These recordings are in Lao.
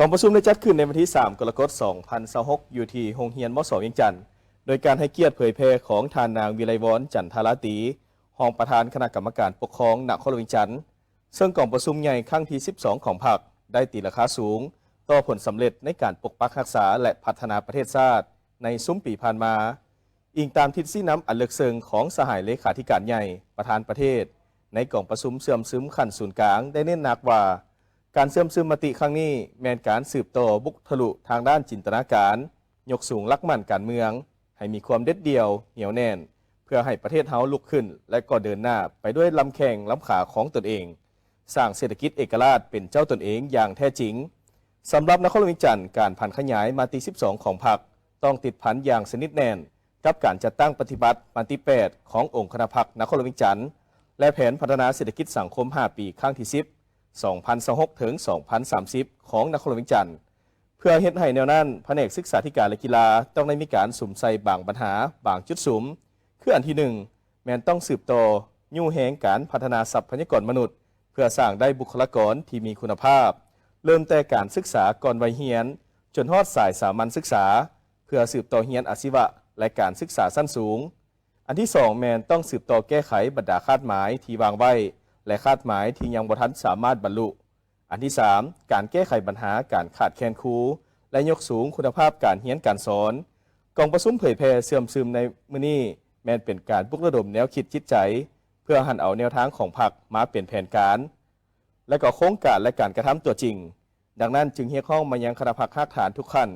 ກອງປະຊຸມໄດ້ຈັດຂຶ້ນໃນວັນທີສາມ ກໍລະກົດ ສອງພັນຊາວຫົກ ຢູ່ທີ່ໂຮງຮຽນ ມສ ວຽງຈັນ ໂດຍການໃຫ້ກຽດເຜີຍແຜ່ຂອງທ່ານນາງ ວິໄລວອນ ຈັນທາລາຕີ ຮອງປະທານຄະນະກຳມະການປົກຄອງນະຄອນຫຼວງວຽງຈັນ, ເຊິ່ງກອງປະຊຸມໃຫຍ່ຄັ້ງທີສິບສອງຂອງພັກ ໄດ້ຕີລາຄາສູງຕໍ່ຜົນສຳເລັດໃນການປົກປັກຮັກສາ ແລະ ພັດທະນາປະເທດຊາດໃນຊຸມປີຜ່ານມາ. ອີງຕາມທິດຊີ້ນຳອັນເລິກເຊິ່ງຂອງສະຫາຍເລຂາທິການໃຫຍ່ ປະທານປະເທດ ໃນກອງປະຊຸມເຊື່ອມຊຶມຂັ້ນສູນກາງ ໄດ້ເນັ້ນໜັກວ່າ ການເຊື່ອມຊຶມມະຕິຄັ້ງນີ້ ແມ່ນການສືບຕໍ່ບຸກທະລຸທາງດ້ານຈິນຕະນາການ, ຍົກສູງຫຼັກໝັ້ນການເມືອງ ໃຫ້ມີຄວາມເດັດດ່ຽວ, ໜຽວແໜ້ນ ເພື່ອໃຫ້ປະເທດເຮົາລຸກຂຶ້ນ ແລະ ກໍເດີນໜ້າໄປດ້ວຍລຳແຂ້ງລຳຂາຂອງຕົນເອງ, ສ້າງເສດຖະກິດເອກະລາດເປັນເຈົ້າຕົນເອງຢ່າງແທ້ຈິງ. ສຳລັບນະຄອນຫຼວງວຽງຈັນ, ການຜັນຂະຫຍາຍມະຕິສິບສອງຂອງພັກ ຕ້ອງຕິດພັນຢ່າງສະໜິດແໜ້ນ ກັບການຈັດຕັ້ງປະຕິບັດມະຕິແປດຂອງອົງຄະນະພັກນະຄອນຫຼວງວຽງຈັນ ແລະ ແຜນພັດທະນາເສດຖະກິດສັງຄົມຫ້າປີ ຄັ້ງທີສິບ ສອງພັນຊາວຫົກ ເຖິງ ສອງພັນສາມສິບ ຂອງນະຄອນຫຼວງວຽງຈັນ. ເພື່ອເຮັດໃຫ້ແນວນັ້ນ, ພະແນກສຶກສາທິການ ແລະ ກິລາ ຕ້ອງໄດ້ມີການສຸມໃສ່ບາງບັນຫາ, ບາງຈຸດສຸມ, ຄືອັນທີໜຶ່ງ ແມ່ນຕ້ອງສືບຕໍ່ຍູ້ແຮງການພັດທະນາຊັບພະຍາກອນມະນຸດ ເພື່ອສ້າງໄດ້ບຸກຄະລາກອນທີ່ມີຄຸນນະພາບ, ເລີ່ມແຕ່ການສຶກສາກ່ອນໄວຮຽນ ຈົນຮອດສາຍສາມັນສຶກສາ ເພື່ອສືບຕໍ່ຮຽນອາຊີວະ ແລະ ການສຶກສາຊັ້ນສູງ. ອັນທີສອງ ແມ່ນຕ້ອງສືບຕໍ່ແກ້ໄຂບັນດາຄາດໝາຍທີ່ວາງໄວ້ ແລະ ຄາດໝາຍທີ່ຍັງບໍ່ທັນສາມາດບັນລຸ. ອັນທີສາມ ການແກ້ໄຂບັນຫາການຂາດແຄນຄູ ແລະ ຍົກສູງຄຸນນະພາບການຮຽນການສອນ. ກອງປະຊຸມເຜີຍແຜ່ເຊື່ອມຊຶມໃນມື້ນີ້ ແມ່ນເປັນການປຸກລະດົມແນວຄິດຈິດໃຈ ເພື່ອຫັນເອົາແນວທາງຂອງພັກມາເປັນແຜນການ ແລະ ກໍໂຄງການ ແລະ ການກະທຳຕົວຈິງ. ດັ່ງນັ້ນ, ຈຶ່ງຮຽກຮ້ອງມາຍັງຄະນະພັກຮາກຖານທຸກຂັ້ນ,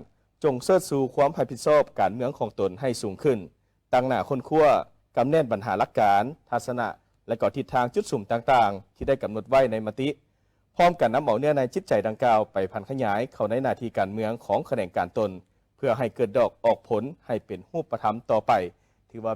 ຈົ່ງເຊີດຊູຄວາມຮັບຜິດຊອບການເມືອງຂອງຕົນໃຫ້ສູງຂຶ້ນ, ຕັ້ງໜ້າຄົ້ນຄວ້າ, ກຳແໜ້ນບັນຫາຫຼັກການ, ທັດສະນະ ແລະ ກໍທິດທາງຈຸດສຸມຕ່າງໆ ທີ່ໄດ້ກຳນົດໄວ້ໃນມະຕິ, ພ້ອມກັນນຳເອົາເນື້ອໃນຈິດໃຈດັ່ງກ່າວໄປຜັນຂະຫຍາຍເຂົ້າໃນໜ້າທີ່ການເມືອງຂອງຂະແໜງການຕົນ, ເພື່ອໃຫ້ເກີດດອກອອກຜົນໃຫ້ເປັນຮູບປະທຳຕໍ່ໄປ, ຖືວ່າ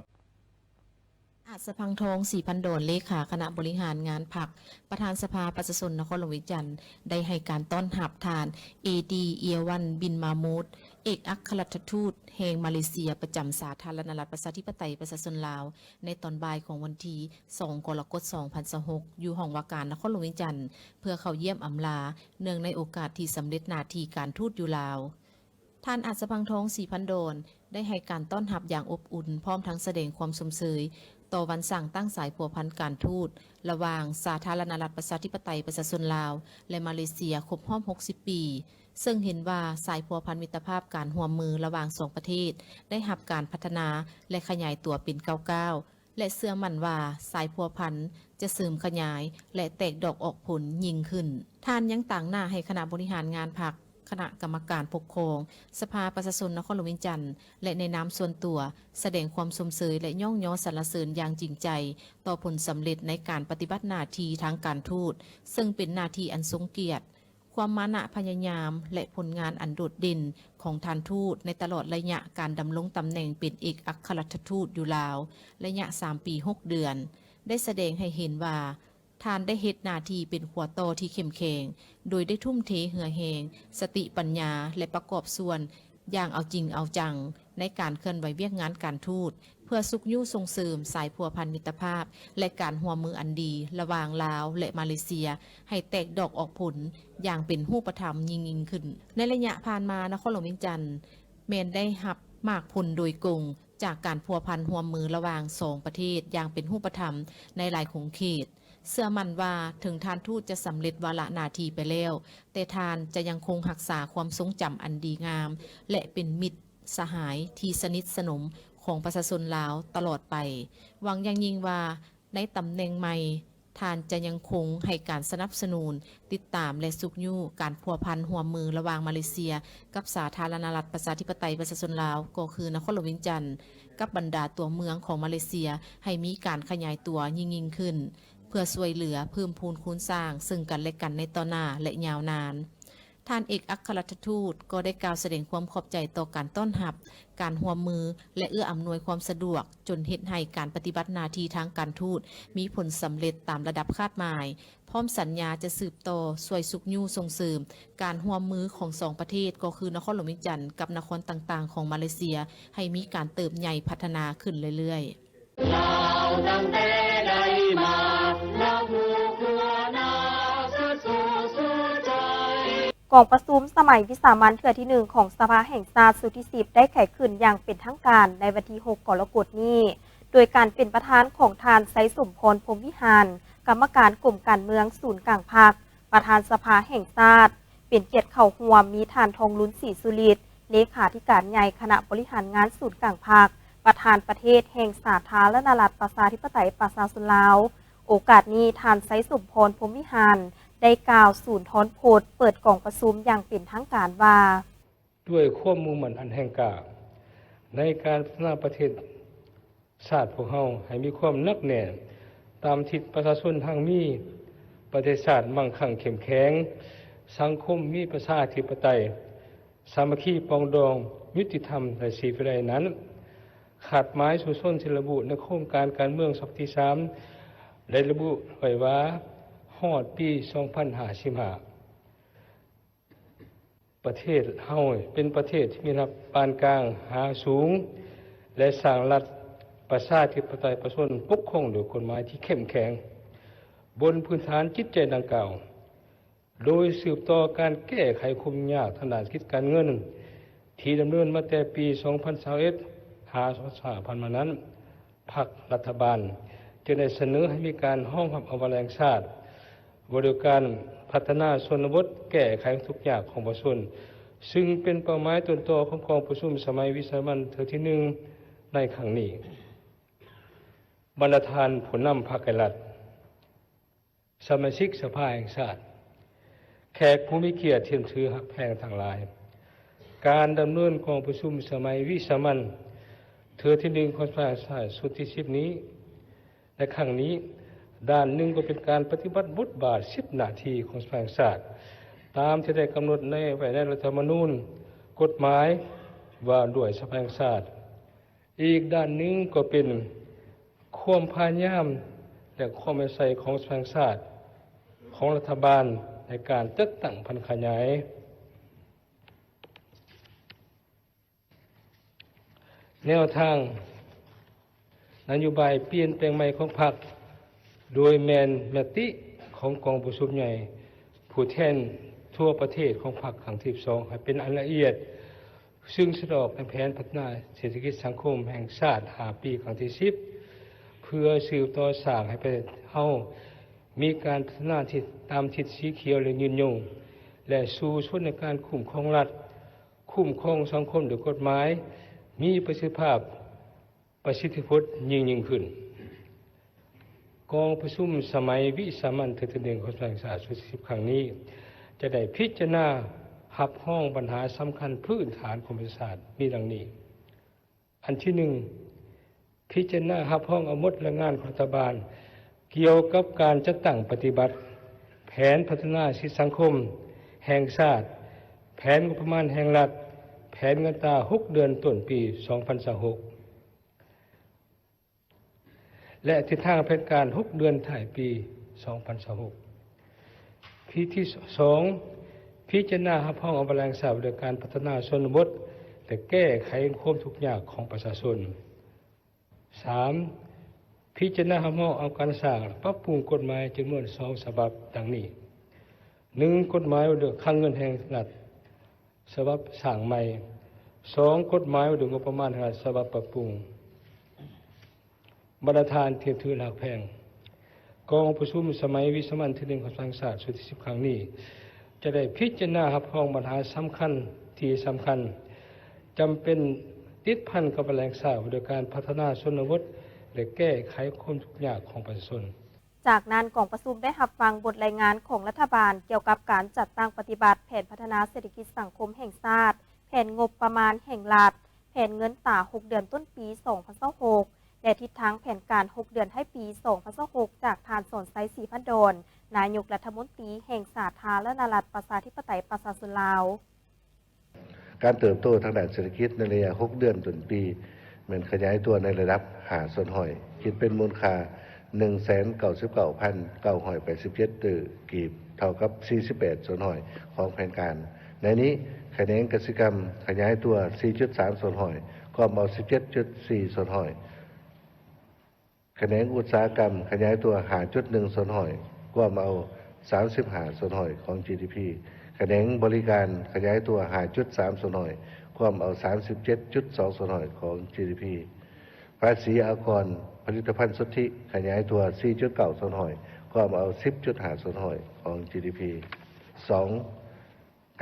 ອາດສະພັງທອງ ສີພັນດອນ ເລຂາຄະນະບໍລິຫານງານພັກ ປະທານສະພາປະຊາຊົນນະຄອນຫຼວງວຽງຈັນ ໄດ້ໃຫ້ການຕ້ອນຮັບທ່ານ ເອດີ ເອຍວັນ ບິນມາໂມດ ເອກອັກຄະລັດຖະທູດແຫ່ງມາເລເຊຍປະຈຳສາທາລະນະລັດປະຊາທິປະໄຕປະຊາຊົນລາວ ໃນຕອນບ່າຍຂອງວັນທີສອງ ກໍລະກົດ ສອງພັນຊາວຫົກ ຢູ່ຫ້ອງວ່າການນະຄອນຫຼວງວຽງຈັນ ເພື່ອເຂົ້າຢ້ຽມອຳລາ ເນື່ອງໃນໂອກາດທີ່ສຳເລັດໜ້າທີ່ການທູດຢູ່ລາວ. ທ່ານ ອາດສະພັງທອງ ສີພັນດອນ ໄດ້ໃຫ້ການຕ້ອນຮັບຢ່າງອົບອຸ່ນ ພ້ອມທັງສະແດງຄວາມຊົມເຊີຍຕໍ່ວັນສ້າງຕັ້ງສາຍພົວພັນການທູດ ລະຫວ່າງສາທາລະນະລັດປະຊາທິປະໄຕປະຊາຊົນລາວ ແລະ ມາເລເຊຍ ຄົບຮອບຫົກສິບປີ, ເຊິ່ງເຫັນວ່າສາຍພົວພັນມິດຕະພາບການຮ່ວມມືລະຫວ່າງສອງປະເທດ ໄດ້ຮັບການພັດທະນາ ແລະ ຂະຫຍາຍຕົວເປັນກ້າວໆ ແລະ ເຊື່ອໝັ້ນວ່າສາຍພົວພັນຈະເສີມຂະຫຍາຍ ແລະ ແຕກດອກອອກຜົນຍິ່ງຂຶ້ນ. ທ່ານຍັງຕາງໜ້າໃຫ້ຄະນະບໍລິຫານງານພັກ, ຄະນະກຳມະການປົກຄອງ, ສະພາປະຊາຊົນນະຄອນຫຼວງວຽງຈັນ ແລະ ໃນນາມສ່ວນຕົວ ສະແດງຄວາມຊົມເຊີຍ ແລະ ຍ້ອງຍໍສັນລະເສີນຢ່າງຈິງໃຈຕໍ່ຜົນສຳເລັດໃນການປະຕິບັດໜ້າທີ່ທາງການທູດ, ເຊິ່ງເປັນໜ້າທີ່ອັນຊົງກຽດ. ຄວາມມານະພະຍາຍາມ ແລະ ຜົນງານອັນໂດດເດັ່ນຂອງທ່ານທູດໃນຕະຫຼອດໄລຍະການດຳລົງຕຳແໜ່ງເປັນເອກອັກຄະລັດຖະທູດຢູ່ລາວ ໄລຍະສາມປີຫົກເດືອນ ໄດ້ສະແດງໃຫ້ເຫັນວ່າ ທ່ານໄດ້ເຮັດໜ້າທີ່ເປັນຂົວຕໍ່ທີ່ເຂັ້ມແຂງ, ໂດຍໄດ້ທຸ່ມເທເຫື່ອແຮງ, ສະຕິປັນຍາ ແລະ ປະກອບສ່ວນຢ່າງເອົາຈິງເອົາຈັງ ໃນການເຄື່ອນໄຫວວຽກງານການທູດ ເພື່ອຊຸກຍູ້ສົ່ງເສີມສາຍພົວພັນມິດຕະພາບ ແລະ ການຮ່ວມມືອັນດີລະຫວ່າງລາວ ແລະ ມາເລເຊຍ ໃຫ້ແຕກດອກອອກຜົນຢ່າງເປັນຮູບປະທຳຍິ່ງໆຂຶ້ນ. ໃນໄລຍະຜ່ານມາ, ນະຄອນຫຼວງວຽງຈັນ ແມ່ນໄດ້ຮັບໝາກຜົນໂດຍກົງຈາກການພົວພັນຮ່ວມມືລະຫວ່າງສອງປະເທດຢ່າງເປັນຮູບປະທຳໃນຫຼາຍຂົງເຂດ. ເຊື່ອໝັ້ນວ່າເຖິງທ່ານທູດຈະສຳເລັດວາລະໜ້າທີ່ໄປແລ້ວ, ແຕ່ທ່ານຈະຍັງຄົງຮັກສາຄວາມຊົງຈຳອັນດີງາມ ແລະ ເປັນມິດສະຫາຍທີ່ສະໜິດສະໜົມຂອງປະຊາຊົນລາວຕະຫຼອດໄປ. ຫວັງຢ່າງຍິ່ງວ່າໃນຕຳແໜ່ງໃໝ່, ທ່ານຈະຍັງຄົງໃຫ້ການສະໜັບສະໜູນ, ຕິດຕາມ ແລະ ຊຸກຍູ້ການພົວພັນຮ່ວມມືລະຫວ່າງມາເລເຊຍກັບສາທາລະນະລັດປະຊາທິປະໄຕປະຊາຊົນລາວ ກໍຄືນະຄອນຫຼວງວຽງຈັນ ກັບບັນດາຕົວເມືອງຂອງມາເລເຊຍ ໃຫ້ມີການຂະຫຍາຍຕົວຍິ່ງໆຂຶ້ນ. ເພື່ອຊ່ວຍເຫຼືອເພີ່ມພູນຄູນສ້າງເຊິ່ງກັນແລະກັນໃນຕໍ່ໜ້າ ແລະ ຍາວນານ. ທ່ານເອກອັກຄະລັດຖະທູດກໍໄດ້ກ່າວສະແດງຄວາມຂອບໃຈຕໍ່ການຕ້ອນຮັບ, ການຮ່ວມມື ແລະ ເອື້ອອຳນວຍຄວາມສະດວກ, ຈົນເຮັດໃຫ້ການປະຕິບັດໜ້າທີ່ທາງການທູດມີຜົນສຳເລັດຕາມລະດັບຄາດໝາຍ, ພ້ອມສັນຍາຈະສືບຕໍ່ຊ່ວຍຊຸກຍູ້ສົ່ງເສີມການຮ່ວມມືຂອງສອງປະເທດ ກໍຄືນະຄອນຫຼວງວຽງຈັນກັບນະຄອນຕ່າງໆຂອງມາເລເຊຍ ໃຫ້ມີການເຕີບໃຫຍ່ພັດທະນາຂຶ້ນເລື້ອຍໆ. ລາວຕັ້ງແຕ່ໃດມາ ລາວຜູກຫົວໜ້າສະສູ່ສູ່ໃຈ. ກອງປະຊຸມສະໄໝວິສາມັນເທື່ອທີໜຶ່ງຂອງສະພາແຫ່ງຊາດຊຸດທີສິບ ໄດ້ໄຂຂຶ້ນຢ່າງເປັນທາງການໃນວັນທີຫົກ ກໍລະກົດນີ້ ໂດຍການເປັນປະທານຂອງທ່ານ ໄຊສົມພອນ ພົມວິຫານ ກຳມະການກົມການເມືອງສູນກາງພັກ ປະທານສະພາແຫ່ງຊາດ, ເປັນກຽດເຂົ້າຮ່ວມມີທ່ານ ທອງລຸນ ສີສຸລິດ ເລຂາທິການໃຫຍ່ຄະນະບໍລິຫານງານສູນກາງພັກ ປະທານປະເທດແຫ່ງສາທາລະນະລັດ ປະຊາທິປະໄຕ ປະຊາຊົນລາວ. ໂອກາດນີ້ ທ່ານ ໄຊສົມພອນ ພົມວິຫານ ໄດ້ກ່າວສູນທອນພົດເປີດກອງປະຊຸມຢ່າງເປັນທາງການວ່າ: ດ້ວຍຄວາມມຸ່ງໝັ້ນອັນແຮງກ້າ ໃນການພັດທະນາປະເທດຊາດພວກເຮົາໃຫ້ມີຄວາມໜັກແໜ້ນ ຕາມທິດປະຊາຊົນຮັ່ງມີ, ປະເທດຊາດມັ່ງຄັ່ງເຂັ້ມແຂງ, ສັງຄົມມີປະຊາທິປະໄຕ, ສາມັກຄີປອງດອງ, ຍຸຕິທຳ ແລະ ສີວິໄລນັ້ນ, ຄາດໝາຍສູ້ຊົນທີ່ລະບຸໃນໂຄງການການເມືອງສະບັບທີສາມ ໄດ້ລະບຸໄວ້ວ່າ ຮອດປີສອງພັນຫ້າສິບຫ້າ ປະເທດເຮົາເປັນປະເທດທີ່ມີລະດັບປານກາງຫາສູງ ແລະ ສ້າງລັດປະຊາທິປະໄຕປະຊາຊົນປົກຄອງໂດຍກົດໝາຍທີ່ເຂັ້ມແຂງ ບົນພື້ນຖານຈິດໃຈດັ່ງກ່າວ. ໂດຍສືບຕໍ່ການແກ້ໄຂຄວາມຫຍຸ້ງຍາກທາງດ້ານເສດຖະກິດການເງິນ ທີ່ດຳເນີນມາແຕ່ປີສອງພັນຊາວເອັດ ຫາສອງພັນຊາວຫ້າ ຜ່ານມານັ້ນ, ພັກລັດຖະບານຈຶ່ງໄດ້ສະເໜີໃຫ້ມີການຮອງຮັບເອົາວາລະແຫ່ງຊາດ ວ່າດ້ວຍການພັດທະນາຊົນນະບົດ ແກ້ໄຂທຸກຍາກຂອງປະຊາຊົນ, ຊຶ່ງເປັນເປົ້າໝາຍຕົ້ນຕໍຂອງກອງປະຊຸມສະໄໝວິສາມັນເທື່ອທີໜຶ່ງໃນຄັ້ງນີ້. ບັນດາທ່ານຜູ້ນຳພັກແລະລັດ, ສະມາຊິກສະພາແຫ່ງຊາດ, ແຂກຜູ້ມີກຽດທີ່ນັບຖືຮັກແພງທັງຫຼາຍ, ການດຳເນີນກອງປະຊຸມສະໄໝວິສາມັນເທື່ອທີໜຶ່ງຂອງສະພາແຫ່ງຊາດຊຸດທີສິບນີ້ ໃນຄັ້ງນີ້, ດ້ານໜຶ່ງກໍເປັນການປະຕິບັດບົດບາດສິດໜ້າທີ່ຂອງສະພາແຫ່ງຊາດ ຕາມທີ່ໄດ້ກຳນົດໃນ ໄວ້ໃນລັດຖະທຳມະນູນ, ກົດໝາຍວ່າດ້ວຍສະພາແຫ່ງຊາດ. ອີກດ້ານໜຶ່ງກໍເປັນຄວາມພະຍາຍາມ ແລະ ຄວາມເອົາໃຈໃສ່ຂອງສະພາແຫ່ງຊາດ ຂອງລັດຖະບານໃນການຈັດຕັ້ງຜັນຂະຫຍາຍແນວທາງນະໂຍບາຍປ່ຽນແປງໃໝ່ຂອງພັກ ໂດຍແມ່ນມະຕິຂອງກອງປະຊຸມໃຫຍ່ຜູ້ແທນທົ່ວປະເທດຂອງພັກຄັ້ງທີສິບສອງ ໃຫ້ເປັນອັນລະອຽດ, ຊຶ່ງສະແດງອອກໃນແຜນພັດທະນາເສດຖະກິດສັງຄົມແຫ່ງຊາດຫ້າປີຄັ້ງທີສິບ ເພື່ອສືບຕໍ່ສ້າງໃຫ້ປະເທດເຮົາມີການພັດທະນາທີ່ຕາມທິດສີຂຽວ ແລະ ຍືນຍົງ ແລະ ສູ້ຊົນໃນການຄຸ້ມຄອງລັດ, ຄຸ້ມຄອງສັງຄົມດ້ວຍກົດໝາຍ, ມີປະສິດທິພາບ, ປະສິດທິຜົນຍິ່ງໆຂຶ້ນ. ກອງປະຊຸມສະໄໝວິສາມັນເທື່ອທີໜຶ່ງຂອງສະພາແຫ່ງຊາດຊຸດທີສິບຄັ້ງນີ້ ຈະໄດ້ພິຈາລະນາຮັບຮອງບັນຫາສຳຄັນພື້ນຖານຂອງປະເທດຊາດມີດັ່ງນີ້. ອັນທີໜຶ່ງ, ພິຈາລະນາຮັບຮອງເອົາບົດລາຍງານຂອງລັດຖະບານກ່ຽວກັບການຈັດຕັ້ງປະຕິບັດແຜນພັດທະນາສິດສັງຄົມແຫ່ງຊາດ, ແຜນງົບປະມານແຫ່ງລັດ, ແຜນເງິນຕາຫົກເດືອນຕົ້ນປີສອງພັນຊາວຫົກ ແລະ ທິດທາງແຜນການຫົກເດືອນທ້າຍປີສອງພັນຊາວຫົກ. ທີສອງ, ພິຈາລະນາຮັບຮອງເອົາວາລະແຫ່ງຊາດວ່າດ້ວຍການພັດທະນາຊົນນະບົດ ແລະ ແກ້ໄຂຄວາມທຸກຍາກຂອງປະຊາຊົນ. ສາມ, ພິຈາລະນາຮັບຮອງເອົາການສ້າງ ແລະ ປັບປຸງກົດໝາຍຈຳນວນສອງສະບັບ ດັ່ງນີ້: ໜຶ່ງ, ກົດໝາຍວ່າດ້ວຍຄັງເງິນແຫ່ງລັດ ສະບັບສ້າງໃໝ່, ສອງ, ກົດໝາຍວ່າດ້ວຍງົບປະມານແຫ່ງລັດ ສະບັບປັບປຸງ. ບັນດາທ່ານທີ່ນັບຖືຮັກແພງ, ກອງປະຊຸມສະໄໝວິສາມັນທີໜຶ່ງຂອງສະພາແຫ່ງຊາດຊຸດທີສິບຄັ້ງນີ້ ຈະໄດ້ພິຈາລະນາຮັບຮອງບັນຫາສຳຄັນທີ່ສຳຄັນ ຈຳເປັນຕິດພັນກັບວາລະແຫ່ງຊາດວ່າດ້ວຍການພັດທະນາຊົນນະບົດ ແລະ ແກ້ໄຂຄວາມທຸກຍາກຂອງປະຊາຊົນ. ຈາກນັ້ນ ກອງປະຊຸມໄດ້ຮັບຟັງບົດລາຍງານຂອງລັດຖະບານກ່ຽວກັບການຈັດຕັ້ງປະຕິບັດແຜນພັດທະນາເສດຖະກິດສັງຄົມແຫ່ງຊາດ, ແຜນງົບປະມານແຫ່ງລັດ, ແຜນເງິນຕາຫົກເດືອນຕົ້ນປີສອງພັນຊາວຫົກ ແລະ ທິດທາງແຜນການຫົກເດືອນທ້າຍປີສອງພັນຊາວຫົກ ຈາກທ່ານ ສອນໄຊ ສີພັນດອນ ນາຍົກລັດຖະມົນຕີແຫ່ງສາທາລະນະລັດ ປະຊາທິປະໄຕ ປະຊາຊົນລາວ. ການເຕີບໂຕທາງດ້ານເສດຖະກິດໃນໄລຍະຫົກເດືອນຕົ້ນປີ ແມ່ນຂະຫຍາຍຕົວໃນລະດັບຫ້າສ່ວນຮ້ອຍ ຄິດເປັນມູນຄ່າໜຶ່ງແສນເກົ້າສິບເກົ້າພັນເກົ້າຮ້ອຍແປດສິບເຈັດຕື້ກີບ, ເທົ່າກັບສີ່ສິບແປດສ່ວນຮ້ອຍຂອງແຜນການ. ໃນນີ້, ຂະແໜງກະສິກຳຂະຫຍາຍຕົວສີ່ຈຸດສາມສ່ວນຮ້ອຍ ກວມເອົາສິບເຈັດຈຸດສີ່ສ່ວນຮ້ອຍ. ຂະແໜງອຸດສາຫະກຳຂະຫຍາຍຕົວຫ້າຈຸດໜຶ່ງສ່ວນຮ້ອຍ ກວມເອົາສາມສິບຫ້າສ່ວນຮ້ອຍຂອງ ຈີດີພີ. ຂ ຂະແໜງບໍລິການຂະຫຍາຍຕົວ ຫ້າຈຸດສາມສ່ວນຮ້ອຍ ກວມເອົາ ສາມສິບເຈັດຈຸດສອງສ່ວນຮ້ອຍຂອງ ຈີດີພີ. ພາສີອາກອນຜະລິດຕະພັນສຸດທິຂະຫຍາຍຕົວ ສີ່ຈຸດເກົ້າສ່ວນຮ້ອຍ ກວມເອົາ ສິບຈຸດຫ້າສ່ວນຮ້ອຍຂອງ ຈີດີພີ. ສອງ,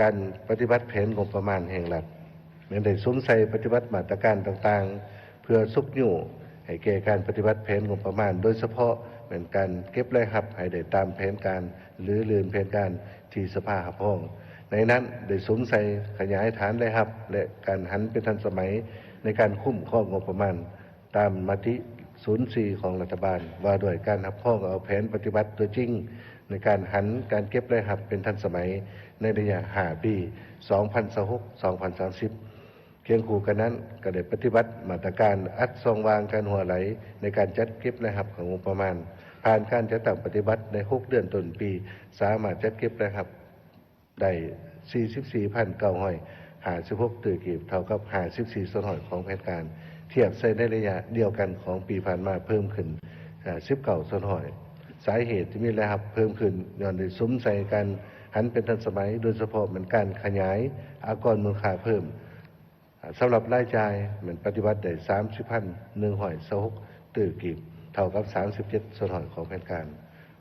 ການປະຕິບັດແຜນງົບປະມານແຫ່ງລັດ ແມ່ນໄດ້ສຸມໃສ່ປະຕິບັດມາດຕະການຕ່າງໆ ເພື່ອຊຸກຍູ້ໃຫ້ແກ່ການປະຕິບັດແຜນງົບປະມານ, ໂດຍສະເພາະແມ່ນການເກັບລາຍຮັບໃຫ້ໄດ້ຕາມແຜນການ ຫຼື ລື່ນແຜນການທີ່ສະພາຮັບຮອງ. ໃນນັ້ນໄດ້ສຸມໃສ່ຂະຫຍາຍຖານລາຍຮັບ ແລະ ການຫັນເປັນທັນສະໄໝໃນການຄຸ້ມຄອງງົບປະມານ ຕາມມະຕິສູນສີ່ຂອງລັດຖະບານ ວ່າດ້ວຍການຮັບຮອງເອົາແຜນປະຕິບັດຕົວຈິງ ໃນການຫັນການເກັບລາຍຮັບເປັນທັນສະໄໝໃນໄລຍະຫ້າປີ ສອງພັນຊາວຫົກ ສອງພັນສາມສິບ. ຄຽງຄູ່ກັນນັ້ນ ກໍໄດ້ປະຕິບັດມາດຕະການອັດຊ່ອງວ່າງການຮົ່ວໄຫຼໃນການຈັດເກັບລາຍຮັບຂອງງົບປະມານ. ຜ່ານການຈັດຕັ້ງປະຕິບັດໃນຫົກເດືອນຕົ້ນປີ ສາມາດຈັດເກັບລາຍຮັບ ໄດ້ສີ່ສິບສີ່ພັນເກົ້າຮ້ອຍຫ້າສິບຫົກຕື້ກີບ, ເທົ່າກັບຫ້າສິບສີ່ສ່ວນຮ້ອຍຂອງແຜນການ, ທຽບໃສ່ໃນໄລຍະດຽວກັນຂອງປີຜ່ານມາເພີ່ມຂຶ້ນ ເອີ່ ສິບເກົ້າສ່ວນຮ້ອຍ. ສາເຫດທີ່ມີລາຍຮັບເພີ່ມຂຶ້ນ ຍ້ອນໄດ້ສຸມໃສ່ການຫັນເປັນທັນສະໄໝ, ໂດຍສະເພາະແມ່ນການຂະຫຍາຍອາກອນມູນຄ່າເພີ່ມ. ສຳລັບລາຍຈ່າຍແມ່ນປະຕິບັດໄດ້ສາມສິບພັນໜຶ່ງຮ້ອຍຊາວຫົກຕື້ກີບ, ເທົ່າກັບສາມສິບເຈັດສ່ວນຮ້ອຍຂອງແຜນການ.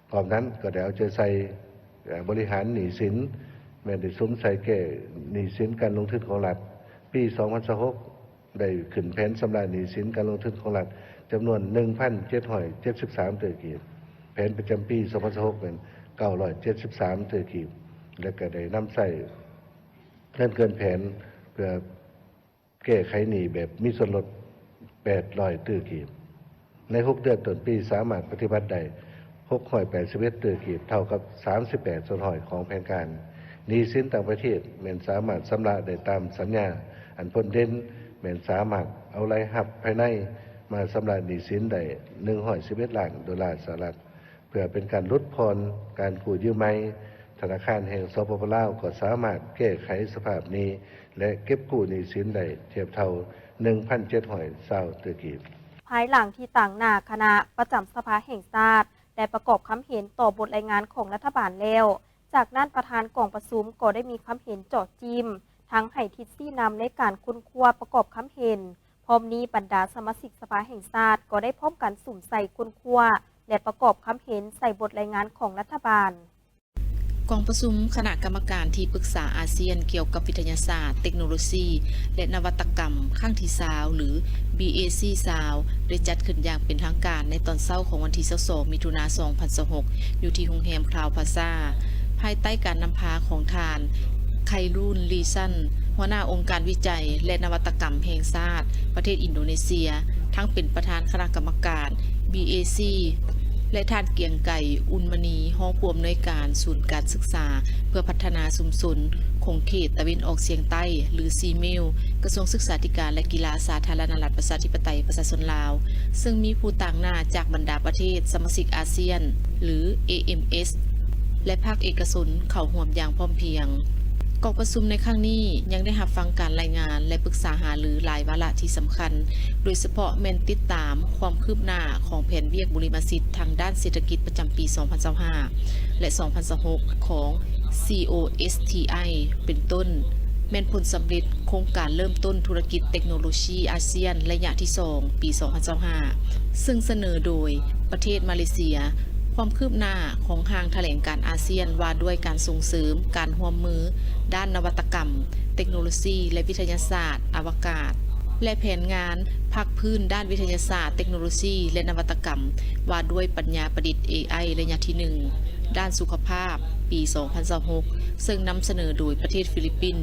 ພ້ອມນັ້ນກໍໄດ້ເອົາໃຈໃສ່ ເອີ່ ບໍລິຫານໜີ້ສິນ, ແມ່ນໄດ້ສຸມໃສ່ແກ້ໜີ້ສິນການລົງທຶນຂອງລັດ. ປີສອງພັນຊາວຫົກ ໄດ້ຂຶ້ນແຜນຊຳລະໜີ້ສິນການລົງທຶນຂອງລັດຈຳນວນໜຶ່ງພັນເຈັດຮ້ອຍເຈັດສິບສາມຕື້ກີບ, ແຜນປະຈຳປີສອງພັນຊາວຫົກແມ່ນເກົ້າຮ້ອຍເຈັດສິບສາມຕື້ກີບ ແລະ ກໍໄດ້ນຳໃຊ້ເງິນເກີນແຜນເພື່ອ ແກ້ໄຂໜີ້ແບບມີສ່ວນລົດແປດຮ້ອຍຕື້ກີບ. ໃນຫົກເດືອນຕົ້ນປີ ສາມາດປະຕິບັດໄດ້ຫົກຮ້ອຍແປດສິບເອັດຕື້ກີບ, ເທົ່າກັບສາມສິບແປດສ່ວນຮ້ອຍຂອງແຜນການ. ໜີ້ສິນຕ່າງປະເທດແມ່ນສາມາດຊຳລະໄດ້ຕາມສັນຍາ. ອັນພົ້ນເດັ່ນແມ່ນສາມາດເອົາລາຍຮັບພາຍໃນມາຊຳລະໜີ້ສິນໄດ້ໜຶ່ງຮ້ອຍສິບເອັດລ້ານໂດລາສະຫະລັດ. ເພື່ອເປັນການຫຼຸດຜ່ອນການກູ້ຢືມໃໝ່, ທະນາຄານແຫ່ງ ສປປ ລາວ ກໍສາມາດແກ້ໄຂສະພາບໜີ້ ແລະ ເກັບກູ້ໜີ້ສິນໄດ້ທຽບເທົ່າໜຶ່ງພັນເຈັດຮ້ອຍຊາວຕື້ກີບ. ພາຍຫຼັງທີ່ຕາງໜ້າຄະນະປະຈຳສະພາແຫ່ງຊາດ ໄດ້ປະກອບຄຳເຫັນຕໍ່ບົດລາຍງານຂອງລັດຖະບານແລ້ວ, ຈາກນັ້ນປະທານກອງປະຊຸມກໍໄດ້ມີຄຳເຫັນເຈາະຈິ້ມ, ທັງໃຫ້ທິດຊີ້ນຳໃນການຄົ້ນຄວ້າປະກອບຄຳເຫັນ. ພ້ອມນີ້ບັນດາສະມາຊິກສະພາແຫ່ງຊາດກໍໄດ້ພ້ອມກັນສຸມໃສ່ຄົ້ນຄວ້າ ແລະ ປະກອບຄຳເຫັນໃສ່ບົດລາຍງານຂອງລັດຖະບານ. ກອງປະຊຸມຄະນະກຳມະການທີ່ປຶກສາອາຊຽນກ່ຽວກັບວິທະຍາສາດ, ເຕັກໂນໂລຊີ ແລະ ນະວັດຕະກຳ ຄັ້ງທີຊາວ ຫຼື ບີເອຊີຊາວ ໄດ້ຈັດຂຶ້ນຢ່າງເປັນທາງການໃນຕອນເຊົ້າຂອງວັນທີຊາວສອງ ມິຖຸນາ ສອງພັນຊາວຫົກ ຢູ່ທີ່ໂຮງແຮມຄລາວພາຊາ ພາຍໃຕ້ການນຳພາຂອງທ່ານ ໄຄຣູນ ລີຊັນ ຫົວໜ້າອົງການວິໄຈ ແລະ ນະວັດຕະກຳແຫ່ງຊາດ ປະເທດອິນໂດເນເຊຍ ທັງເປັນປະທານຄະນະກຳມະການ ບີເອຊີ ແລະ ທ່ານ ກຽງໄກ ອຸ່ນມະນີ ຮອງຜູ້ອຳນວຍການສູນການສຶກສາເພື່ອພັດທະນາຊຸມຊົນຂົງເຂດຕາເວັນອອກສຽງໃຕ້ ຫຼື ຊີເມວ ກະຊວງສຶກສາທິການ ແລະ ກິລາ ສາທາລະນະລັດ ປະຊາທິປະໄຕ ປະຊາຊົນລາວ, ເຊິ່ງມີຜູ້ຕາງໜ້າຈາກບັນດາປະເທດສະມາຊິກອາຊຽນ ຫຼື ເອເອັມເອສ ແລະ ພາກເອກະຊົນເຂົ້າຮ່ວມຢ່າງພ້ອມພຽງ. ກອງປະຊຸມໃນຄັ້ງນີ້ຍັງໄດ້ຮັບຟັງການລາຍງານ ແລະ ປຶກສາຫາລືຫຼາຍວາລະທີ່ສຳຄັນ, ໂດຍສະເພາະແມ່ນຕິດຕາມຄວາມຄືບໜ້າຂອງແຜນວຽກບຸລິມະສິດທາງດ້ານເສດຖະກິດປະຈຳປີສອງພັນຊາວຫ້າ ແລະ ສອງພັນຊາວຫົກ ຂອງ ຊີໂອເອສທີໄອ ເປັນຕົ້ນ ແມ່ນຜົນສຳເລັດໂຄງການເລີ່ມຕົ້ນທຸລະກິດເຕັກໂນໂລຊີອາຊຽນໄລຍະທີສອງ ປີສອງພັນຊາວຫ້າ ເຊິ່ງສະເໜີໂດຍປະເທດມາເລເຊຍ, ຄວາມຄືບໜ້າຂອງຮ່າງຖະແຫຼງການອາຊຽນວ່າດ້ວຍການສົ່ງເສີມການຮ່ວມມືດ້ານນະວັດຕະກຳ, ເຕັກໂນໂລຊີ ແລະ ວິທະຍາສາດອະວະກາດ ແລະ ແຜນງານພາກພື້ນດ້ານວິທະຍາສາດ, ເຕັກໂນໂລຊີ ແລະ ນະວັດຕະກຳ ວ່າດ້ວຍປັນຍາປະດິດ ເອໄອ ໄລຍະທີໜຶ່ງ ດ້ານສຸຂະພາບ ປີສອງພັນຊາວຫົກ ເຊິ່ງນຳສະເໜີໂດຍປະເທດຟີລິບປິນ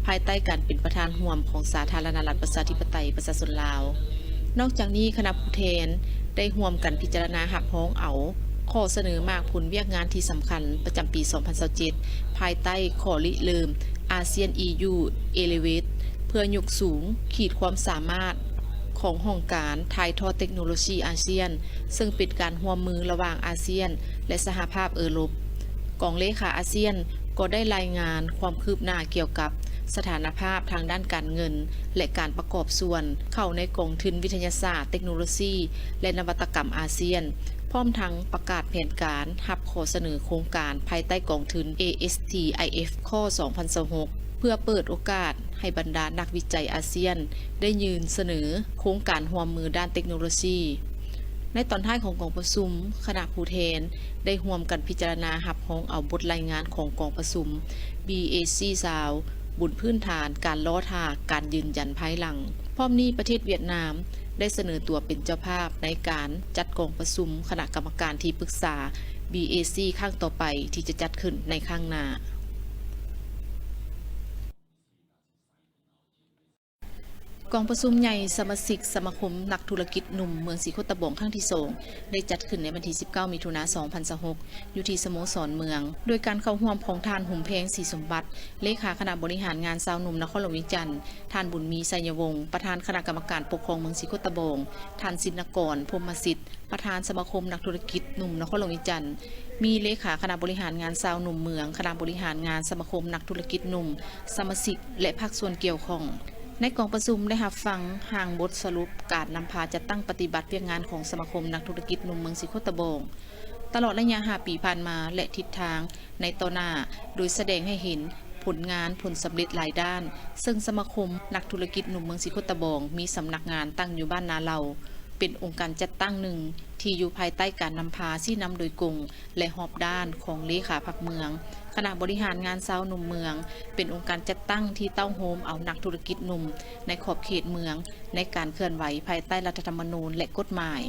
ພາຍໃຕ້ການເປັນປະທານຮ່ວມຂອງສາທາລະນະລັດ ປະຊາທິປະໄຕ ປະຊາຊົນລາວ. ນອກຈາກນີ້, ຄະນະຜູ້ແທນໄດ້ຮ່ວມກັນພິຈາລະນາຮັບຮອງເອົາຂໍ້ສະເໜີໝາກຜົນວຽກງານທີ່ສຳຄັນປະຈຳປີສອງພັນຊາວເຈັດ ພາຍໃຕ້ຂໍ້ລິເລີ່ມ ອາຊຽນ ອີຢູ ເອເລເວດ ເພື່ອຍົກສູງຂີດຄວາມສາມາດຂອງຫ້ອງການຖ່າຍທອດເຕັກໂນໂລຊີອາຊຽນ, ເຊິ່ງເປັນການຮ່ວມມືລະຫວ່າງອາຊຽນ ແລະ ສະຫະພາບເອີຣົບ. ກອງເລຂາອາຊຽນກໍໄດ້ລາຍງານຄວາມຄືບໜ້າກ່ຽວກັບສະຖານະພາບທາງດ້ານການເງິນ ແລະ ການປະກອບສ່ວນເຂົ້າໃນກອງທຶນວິທະຍາສາດ, ເຕັກໂນໂລຊີ ແລະ ນະວັດຕະກຳອາຊຽນ, ພ້ອມທັງປະກາດແຜນການຮັບຂໍ້ສະເໜີໂຄງການພາຍໃຕ້ກອງທຶນ ເອເອສທີໄອເອັຟ ຂໍ້ສອງພັນຊາວຫົກ ເພື່ອເປີດໂອກາດໃຫ້ບັນດານັກວິໄຈອາຊຽນໄດ້ຍື່ນສະເໜີໂຄງການຮ່ວມມືດ້ານເຕັກໂນໂລຊີ. ໃນຕອນທ້າຍຂອງກອງປະຊຸມ, ຄະນະຜູ້ແທນໄດ້ຮ່ວມກັນພິຈາລະນາຮັບຮອງເອົາບົດລາຍງານຂອງກອງປະຊຸມ ບີເອຊີຊາວ ບົນພື້ນຖານການລໍຖ້າການຢືນຢັນພາຍຫຼັງ. ພ້ອມນີ້ປະເທດຫວຽດນາມ ໄດ້ສະເໜີຕົວເປັນເຈົ້າພາບໃນການຈັດກອງປະຊຸມຄະນະກຳມະການທີ່ປຶກສາ ບີເອຊີ ຄັ້ງຕໍ່ໄປທີ່ຈະຈັດຂຶ້ນໃນຄັ້ງໜ້າ. ກອງປະຊຸມໃຫຍ່ສະມາຊິກສະມາຄົມນັກທຸລະກິດໜຸ່ມເມືອງສີໂຄດຕະບອງຄັ້ງທີສອງ ໄດ້ຈັດຂຶ້ນໃນວັນທີສິບເກົ້າ ມິຖຸນາ ສອງພັນຊາວຫົກ ຢູ່ທີ່ສະໂມສອນເມືອງ ໂດຍການເຂົ້າຮ່ວມຂອງທ່ານ ຫຸມແພງ ສີສົມບັດ ເລຂາຄະນະບໍລິຫານງານຊາວໜຸ່ມນະຄອນຫຼວງວຽງຈັນ, ທ່ານ ບຸນມີ ໄຊຍະວົງ ປະທານຄະນະກຳມະການປົກຄອງເມືອງສີໂຄດຕະບອງ, ທ່ານ ສິນນະກອນ ພົມມະສິດ ປະທານສະມາຄົມນັກທຸລະກິດໜຸ່ມນະຄອນຫຼວງວຽງຈັນ, ມີເລຂາຄະນະບໍລິຫານງານຊາວໜຸ່ມເມືອງ, ຄະນະບໍລິຫານງານສະມາຄົມນັກທຸລະກິດໜຸ່ມ, ສະມາຊິກ ແລະ ພາກສ່ວນກ່ຽວຂ້ອງ. ໃນກອງປະຊຸມໄດ້ຮັບຟັງຮ່າງບົດສະຫຼຸບການນຳພາຈັດຕັ້ງປະຕິບັດວຽກງານຂອງສະມາຄົມນັກທຸລະກິດໜຸ່ມເມືອງສີໂຄດຕະບອງ ຕະຫຼອດໄລຍະຫ້າປີຜ່ານມາ ແລະ ທິດທາງໃນຕໍ່ໜ້າ, ໂດຍສະແດງໃຫ້ເຫັນຜົນງານ, ຜົນສຳເລັດຫຼາຍດ້ານ, ເຊິ່ງສະມາຄົມນັກທຸລະກິດໜຸ່ມເມືອງສີໂຄດຕະບອງ ມີສຳນັກງານຕັ້ງຢູ່ບ້ານນາເຫຼົ່າ, ເປັນອົງການຈັດຕັ້ງໜຶ່ງທີ່ຢູ່ພາຍໃຕ້ການນຳພາຊີ້ນຳໂດຍກົງ ແລະ ຮອບດ້ານຂອງເລຂາພັກເມືອງ, ຄະນະບໍລິຫານງານຊາວໜຸ່ມເມືອງ ເປັນອົງການຈັດຕັ້ງທີ່ເຕົ້າໂຮມເອົານັກທຸລະກິດໜຸ່ມໃນຂອບເຂດເມືອງ ໃນການເຄື່ອນໄຫວພາຍໃຕ້ລັດຖະທຳມະນູນ ແລະ ກົດໝາຍ.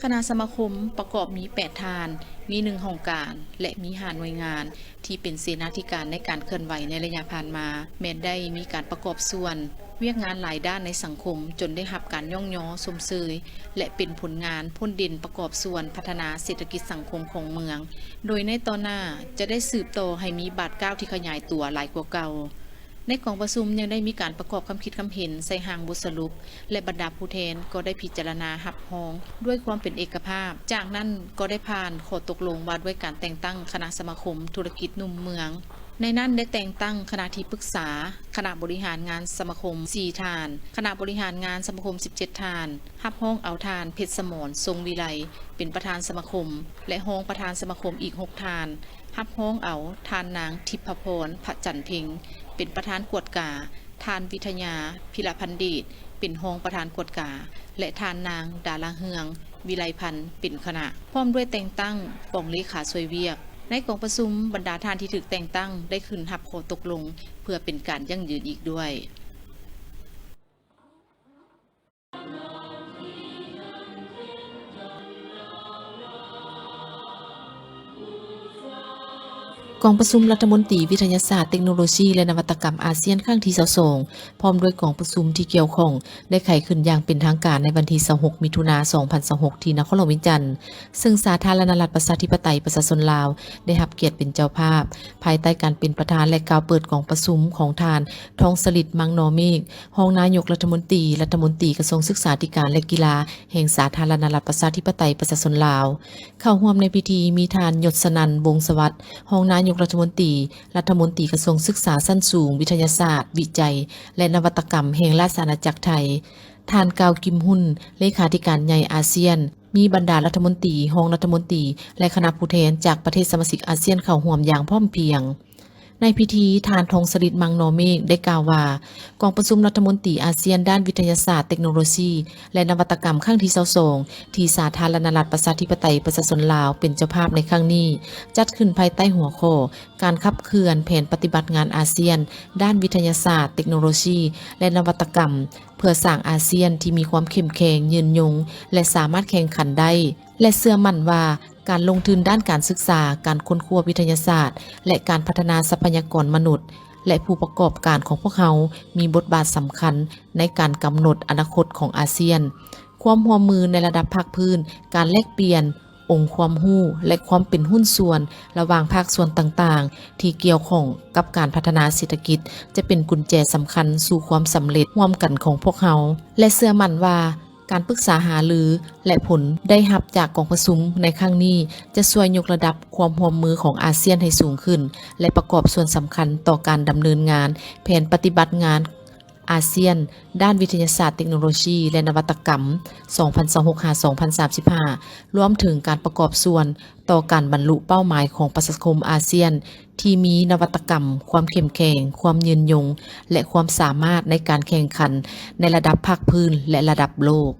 ຄະນະສະມາຄົມປະກອບມີແປດທ່ານ, ມີໜຶ່ງຫ້ອງການ ແລະ ມີຫ້າໜ່ວຍງານທີ່ເປັນເສນາທິການໃນການເຄື່ອນໄຫວໃນໄລຍະຜ່ານມາ, ແມ່ນໄດ້ມີການປະກອບສ່ວນວຽກງານຫຼາຍດ້ານໃນສັງຄົມ ຈົນໄດ້ຮັບການຍ້ອງຍໍຊົມເຊີຍ ແລະ ເປັນຜົນງານພົ້ນເດັ່ນປະກອບສ່ວນພັດທະນາເສດຖະກິດສັງຄົມຂອງເມືອງ, ໂດຍໃນຕໍ່ໜ້າຈະໄດ້ສືບຕໍ່ໃຫ້ມີບາດກ້າວທີ່ຂະຫຍາຍຕົວຫຼາຍກວ່າເກົ່າ. ໃນກອງປະຊຸມຍັງໄດ້ມີການປະກອບຄຳຄິດຄຳເຫັນໃສ່ຮ່າງບົດສະຫຼຸບ ແລະ ບັນດາຜູ້ແທນກໍໄດ້ພິຈາລະນາຮັບຮອງດ້ວຍຄວາມເປັນເອກະພາບ. ຈາກນັ້ນກໍໄດ້ຜ່ານຂໍ້ຕົກລົງວ່າດ້ວຍການແຕ່ງຕັ້ງຄະນະສະມາຄົມທຸລະກິດໜຸ່ມເມືອງ. ໃນນັ້ນໄດ້ແຕ່ງຕັ້ງຄະນະທີ່ປຶກສາ, ຄະນະບໍລິຫານງານສະມາຄົມສີ່ທ່ານ, ຄະນະບໍລິຫານງານສະມາຄົມສິບເຈັດທ່ານ, ຮັບຮອງເອົາທ່ານ ເພັດສະໝອນ ຊົງວິໄລ ເປັນປະທານສະມາຄົມ ແລະ ຮອງປະທານສະມາຄົມອີກຫົກທ່ານ, ຮັບຮອງເອົາທ່ານນາງ ທິບພະພອນ ພະຈັນເພັງ ເປັນປະທານກວດກາ, ທ່ານ ວິທະຍາ ພິລະພັນເດດ ເປັນຮອງປະທານກວດກາ ແລະ ທ່ານນາງ ດາລາເຮືອງ ວິໄລພັນ ເປັນຄະນະ, ພ້ອມດ້ວຍແຕ່ງຕັ້ງກອງເລຂາຊ່ວຍວຽກ. ໃນກອງປະຊຸມ, ບັນດາທ່ານທີ່ຖືກແຕ່ງຕັ້ງໄດ້ຂຶ້ນຮັບຂໍ້ຕົກລົງເພື່ອເປັນການຢັ້ງຢືນອີກດ້ວຍ. ກອງປະຊຸມລັດຖະມົນຕີວິທະຍາສາດ, ເຕັກໂນໂລຊີ ແລະ ນະວັດຕະກຳອາຊຽນຄັ້ງທີຊາວສອງ ພ້ອມດ້ວຍກອງປະຊຸມທີ່ກ່ຽວຂ້ອງ ໄດ້ໄຂຂຶ້ນຢ່າງເປັນທາງການໃນວັນທີຊາວຫົກ ມິຖຸນາ ສອງພັນຊາວຫົກ ທີ່ນະຄອນຫຼວງວຽງຈັນ, ເຊິ່ງສາທາລະນະລັດປະຊາທິປະໄຕປະຊາຊົນລາວ ໄດ້ຮັບກຽດເປັນເຈົ້າພາບ, ພາຍໃຕ້ການເປັນປະທານ ແລະ ກ່າວເປີດກອງປະຊຸມຂອງທ່ານ ທອງສະລິດ ມັງນໍເມກ ຮອງນາຍົກລັດຖະມົນຕີ, ລັດຖະມົນຕີກະຊວງສຶກສາທິການ ແລະ ກິລາ ແຫ່ງສາທາລະນະລັດປະຊາທິປະໄຕປະຊາຊົນລາວ. ເຂົ້າຮ່ວມໃນພິທີມີທ່ານ ຍົດສະນັນ ວົງສະຫວັດ ຮອງນາຍົກລັດຖະມົນຕີ, ລັດຖະມົນຕີກະຊວງສຶກສາຊັ້ນສູງ, ວິທະຍາສາດ, ວິໄຈ ແລະ ນະວັດຕະກຳແຫ່ງລາຊະອານາຈັກໄທ, ທ່ານ ກາວ ກິມຮຸນ ເລຂາທິການໃຫຍ່ອາຊຽນ, ມີບັນດາລັດຖະມົນຕີ, ຮອງລັດຖະມົນຕີ ແລະ ຄະນະຜູ້ແທນຈາກປະເທດສະມາຊິກອາຊຽນເຂົ້າຮ່ວມຢ່າງພ້ອມພຽງ. ໃນພິທີ, ທ່ານ ທອງສະລິດ ມັງນໍເມກ ໄດ້ກ່າວວ່າ ກອງປະຊຸມລັດຖະມົນຕີອາຊຽນດ້ານວິທະຍາສາດ, ເຕັກໂນໂລຊີ ແລະ ນະວັດຕະກຳຄັ້ງທີຊາວສອງ ທີ່ສາທາລະນະລັດປະຊາທິປະໄຕປະຊາຊົນລາວເປັນເຈົ້າພາບໃນຄັ້ງນີ້ ຈັດຂຶ້ນພາຍໃຕ້ຫົວຂໍ້ ການຂັບເຄື່ອນແຜນປະຕິບັດງານອາຊຽນ ດ້ານວິທະຍາສາດ, ເຕັກໂນໂລຊີ ແລະ ນະວັດຕະກຳ ເພື່ອສ້າງອາຊຽນທີ່ມີຄວາມເຂັ້ມແຂງ, ຍືນຍົງ ແລະ ສາມາດແຂ່ງຂັນໄດ້ ແລະ ເຊື່ອໝັ້ນວ່າ ການລົງທຶນດ້ານການສຶກສາ, ການຄົ້ນຄວ້າວິທະຍາສາດ ແລະ ການພັດທະນາຊັບພະຍາກອນມະນຸດ ແລະ ຜູ້ປະກອບການຂອງພວກເຮົາມີບົດບາດສຳຄັນໃນການກຳນົດອະນາຄົດຂອງອາຊຽນ. ຄວາມຮ່ວມມືໃນລະດັບພາກພື້ນ, ການແລກປ່ຽນອົງຄວາມຮູ້ ແລະ ຄວາມເປັນຫຸ້ນສ່ວນລະຫວ່າງພາກສ່ວນຕ່າງໆທີ່ກ່ຽວຂ້ອງກັບການພັດທະນາເສດຖະກິດ ຈະເປັນກຸນແຈສຳຄັນສູ່ຄວາມສຳເລັດຮ່ວມກັນຂອງພວກເຮົາ ແລະ ເຊື່ອໝັ້ນວ່າ ການປຶກສາຫາລື ແລະ ຜົນໄດ້ຮັບຈາກກອງປະຊຸມໃນຄັ້ງນີ້ ຈະຊ່ວຍຍົກລະດັບຄວາມຮ່ວມມືຂອງອາຊຽນໃຫ້ສູງຂຶ້ນ ແລະ ປະກອບສ່ວນສຳຄັນຕໍ່ການດຳເນີນງານແຜນປະຕິບັດງານ ອາຊຽນ ດ້ານວິທະຍາສາດ, ເຕັກໂນໂລຊີ ແລະ ນະວັດຕະກຳ ສອງພັນຊາວຫົກ ຫາ ສອງພັນສາມສິບຫ້າ ລວມເຖິງການປະກອບສ່ວນຕໍ່ການບັນລຸເປົ້າໝາຍຂອງປະຊາຄົມອາຊຽນ ທີ່ມີນະວັດຕະກຳ, ຄວາມເຂັ້ມແຂງ, ຄວາມຍືນຍົງ ແລະ ຄວາມສາມາດໃນການແຂ່ງຂັນໃນລະດັບພາກພື້ນ ແລະ ລະດັບໂລກ.